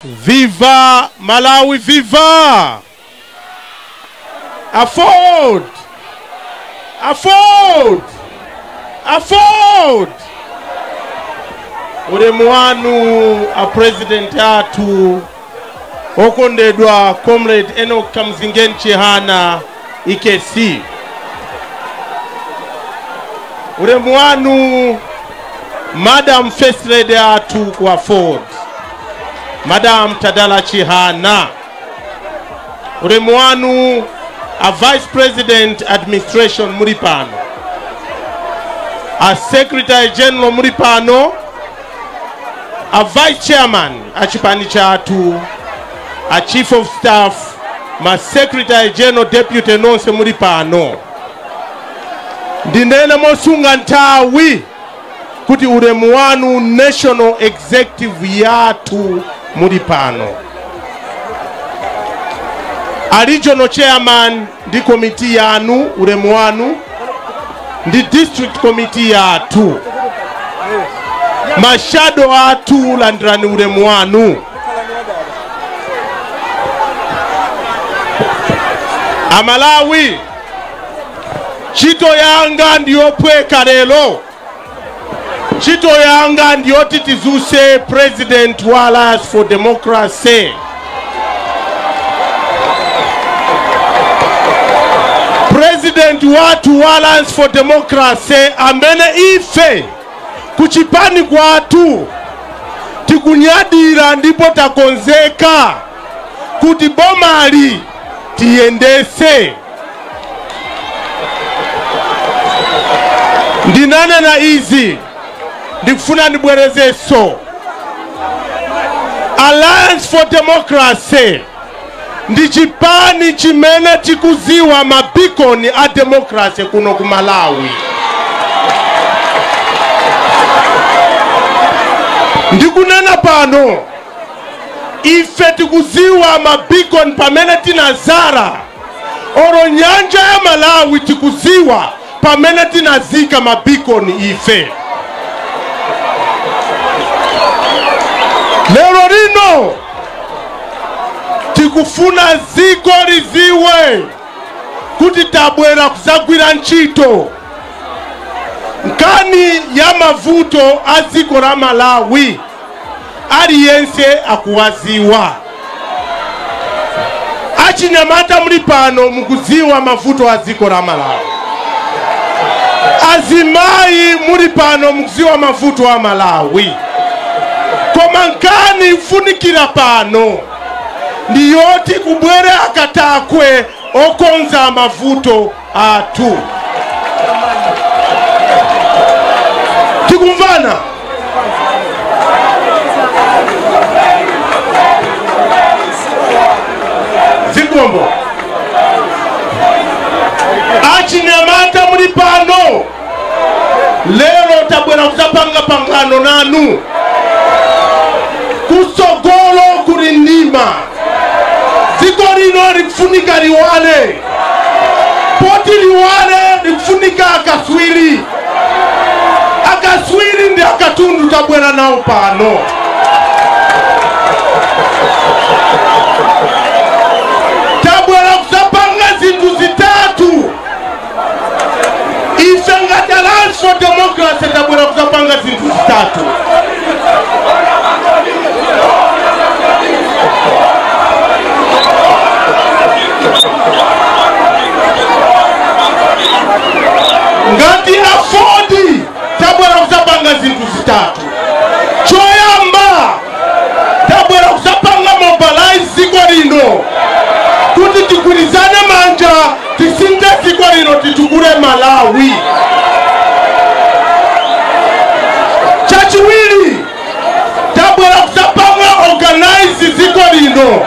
Viva Malawi, viva! Afford! Afford! Afford! Ulemu wanu a president athu okondedwa Comrade Enoch Kamzingeni Chihana EKC. Ulemu wanu Madam First Lady athu ku Afford, Madam Tadala Chihana. Ulemu wanu a Vice President Administration Muripano, a Secretary General Muripano, a Vice Chairman a chipani chathu, a Chief of Staff, ma Secretary General Deputy nonse Muripano. Ndinene mosunga nthawi kuti ulemu wanu National Executive yathu Muripano, a Regional Chairman ndi committee yanu ulemu wanu, ndi District Committee yathu, mashado athu landirani ulemu wanu. Amalawi, ntchito yanga ndiyopweka lero. Ntchito yanga ndiyoti tizuse President wa Alliance for Democracy. President watu wa Alliance for Democracy amene ife kuchipani kwathu tikunyadira ndipo takonzeka kuti bomali tiyendese. Ndinanena izi ndikufuna ndibwerezeso. Alliance for Democracy ndi chipani chimene chikuziwa mabikoni a democracy kuno ku Malawi. Ndikunena pano ife tikuziwa mabikoni pamene tinazara oro nyanja ya Malawi, tikuziwa pamene tinazika mabikoni ife. Lero lino tikufuna ziko liziwe kuti tabwera kuzagwira ntchito nkani ya mavuto a dziko la Malawi. Aliyense akuwaziwa. Achinyamata muli pano mukuziwa mavuto a dziko la Malawi. Azimayi muli pano mukuziwa mavuto a Malawi. Koma nkani ifunikira pano ndiyoti kubwere akatakwe okonza mavuto athu. Tikumvana? Zigombo. Achinyamata muli pano lero tabwera kuzapanga pangano nanu. Kusogolo kulindima dziko lino likufunika liwale, poti liwale likufunika akaswiri. Akaswiri ndi akatundu tabwera nawo pano. Tabwera kuzapanga zinthu zitatu. Ife ngati Alliance for Democracy tabwera kuzapanga zinthu zitatu. Ngati afodi tabwera kuzapanga zinthu zitatu. Choyamba tabwera kuzapanga mobilize dziko lino kuti tigwirizane manja tisinthe dziko lino titukule Malawi. Chachiwiri tabwera kuzapanga organize dziko lino,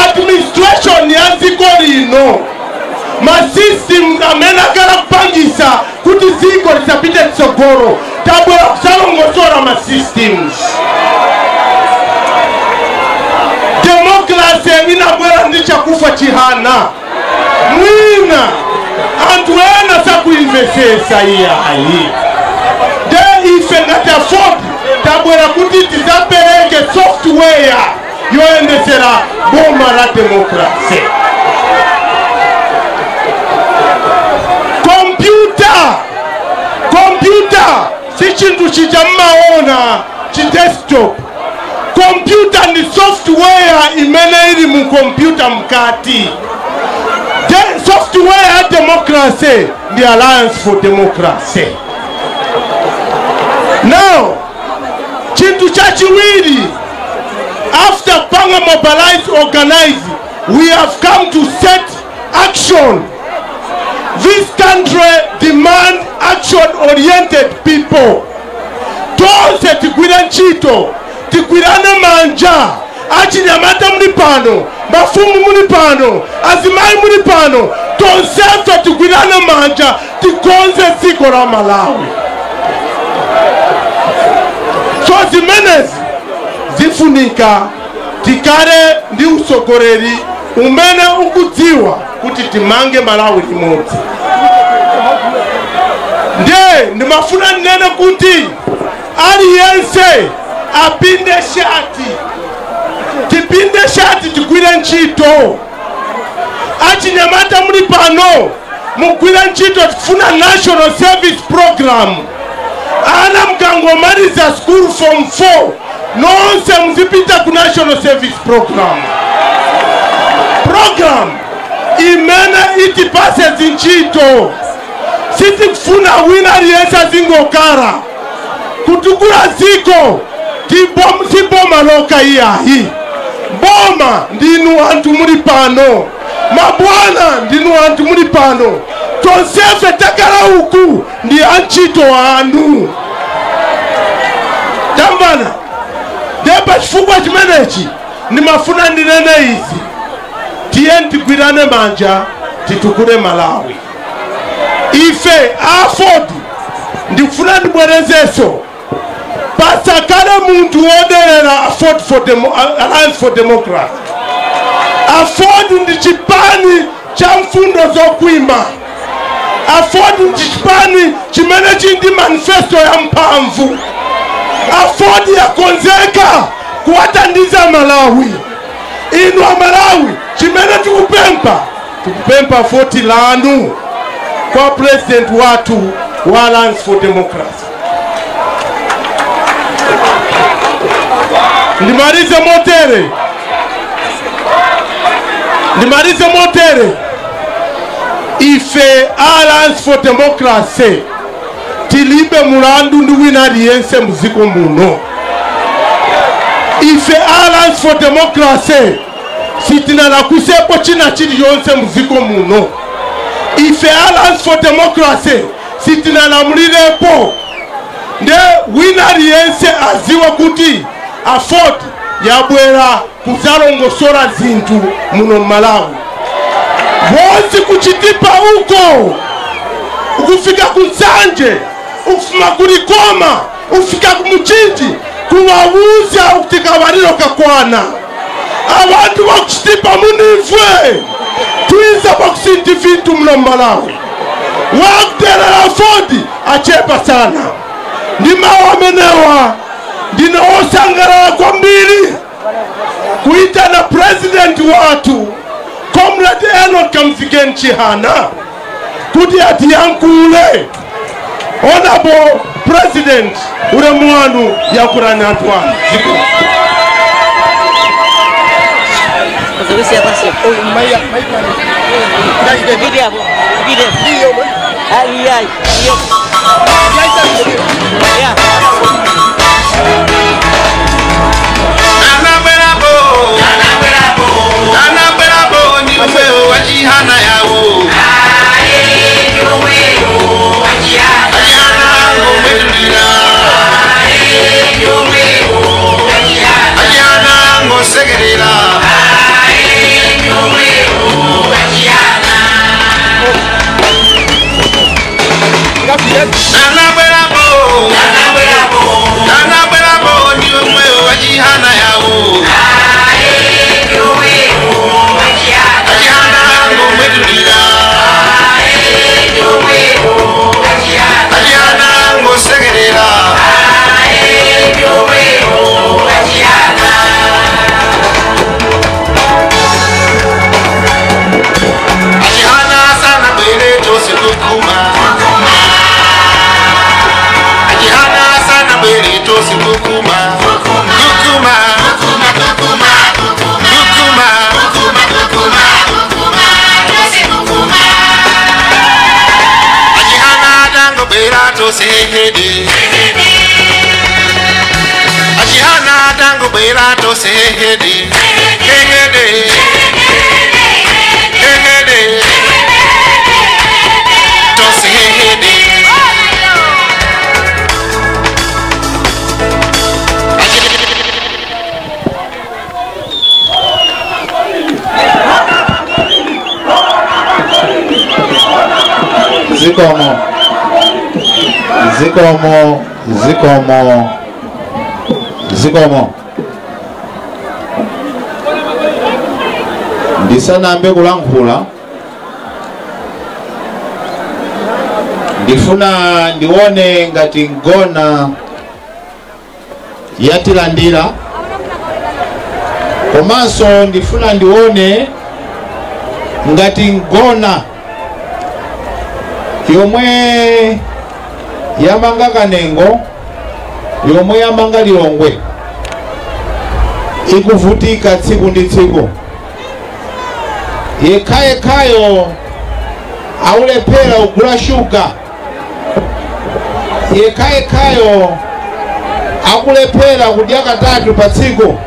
administration ya dziko lino, ma system amene akala kupangisa kuti dziko lisapite tsogolo. Tabwera kusalongosora ma systems. Democracy inabwera ndi Chakufa Chihana. Mwina anthu ena sakuimvesesa iyayi. De ife ngati Afford tabwera kuti tizapereke software yoyendesera boma la demokrasi. Kompyuta si chintu chija mmaona chi desktop. Kompyuta ni software imene ili mu kompyuta mkati. Software ya democracy ndi Alliance for Democracy. Now, chintu chachiwiri, after panga mobilize, organize, we have come to set action. This country demand action-oriented people. Tonse tigwire ntchito, tigwirane manja. Achinyamata muli pano, mafumu muli pano, azimayi muli pano, tonsefe tigwirane manja, tikonze dziko la Malawi. So zimenezi zifunika tikale ndi usogoleri umene ukudziwa kuti timange Malawi limodzi. Ndiye ndimafuna ndinene kuti aliyense apinde shati, tipinde shati tigwire ntchito. Achinyamata muli pano mugwire ntchito, tifuna National Service Program. Ana mkangomaliza school form 4 nonse muzipita ku National Service Program. Program imene itipase zintchito. Sitikufuna wina aliyense azingokara kutukula ziko tiboma loka iyahi. Boma ndinu anthu muli pano, mabwana ndinu anthu muli pano, tonsefe takala uku ndi antchito anu. Tambana ndipo chifukwa chimenechi ndimafuna ndinene izi: tiye tigwirane manja titukule Malawi. Ife AFORD ndikufuna ndibwerezeso, pasakale munthu woderera AFORD for Alliance for Democracy. AFORD ndi chipani cha mfundo zokwima. AFORD ndi chipani chimene chili ndi manifesto ya mphamvu. AFORD yakonzeka kuwatandiza Malawi. Inu a Malawi, chimene tikupempha, tikupempha voti lanu kwa president watu wa Alliance for Democracy. Ndimalize motere, ndimalize motere. Ife Alliance for Democracy tilibe mulandu ndi wina aliyense muziko muno. Ife Alliance for Democracy sitinalakusepo china chiliyonse muziko muno. Ife Alliance for Democracy sitinalamulirepo. Nde wina aliyense aziwe kuti AFORD yabwera kuzalongosora zinthu muno Malawi. Wonse kuchitipa uko ukufika kunsanje, ukufuma kulikoma, ukufika kumuchinji, kuwawuza ukutikawariro kakwana. Abantu bakuchitipa munifwe tuiza bakusinti vintu muno Malawi. Wakuterera AFORD achepa sana. Ndimawamenewa ndinosangalala kwambiri kuita na president watu Comrade Enoch Kamzingeni Chihana kuti atiyankule. Honorable President, ulemu wanu yakulani anthu anu. Anabwerapo. Zikomo, zikomo, zikomo, zikomo. Ndisanambe kulankhula, ndifuna ndione ngati ngona yatilandira, komanso ndifuna ndione ngati ngona yomwe yamanga Kanengo, yomwe yamanga Lilongwe ikuvutika tsiku ndi tsiku. Yekayekayo aulephera ugula shuga, yekayekayo akulephera kudya katatu pa tsiku,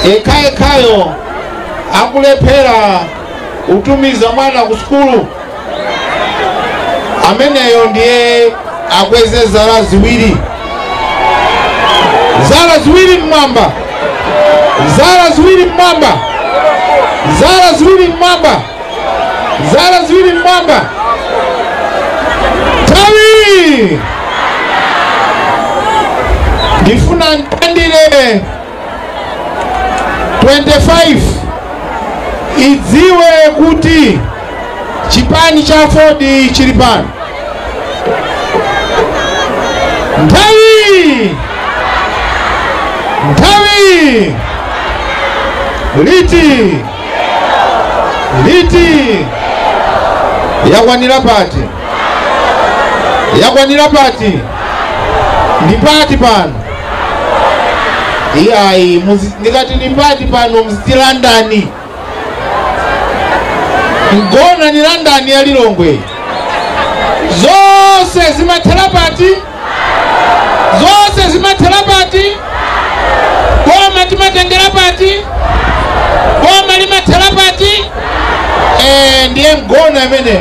yekayekayo akulephera utumiza mwana ku sukulu. Ameneyo ndiye akweze zala ziwiri, zala ziwiri mmwamba, zala ziwiri mmwamba, zala ziwiri mmwamba, zala ziwiri mmwamba. Tawi ndifuna ndandire 25 idziwe kuti chipani cha Ford chili pano. Nthawi, nthawi, liti, liti, yakwanira pati, yakwanira pati, ndi pati pano. Iyayi, ndikati ndi pati pano mziti London. Ngona ni London ya Lilongwe. Zonse zimathera pati, zonse zimathera pati, boma timatengera pati, boma limathera pati. Ndiye mgona amene.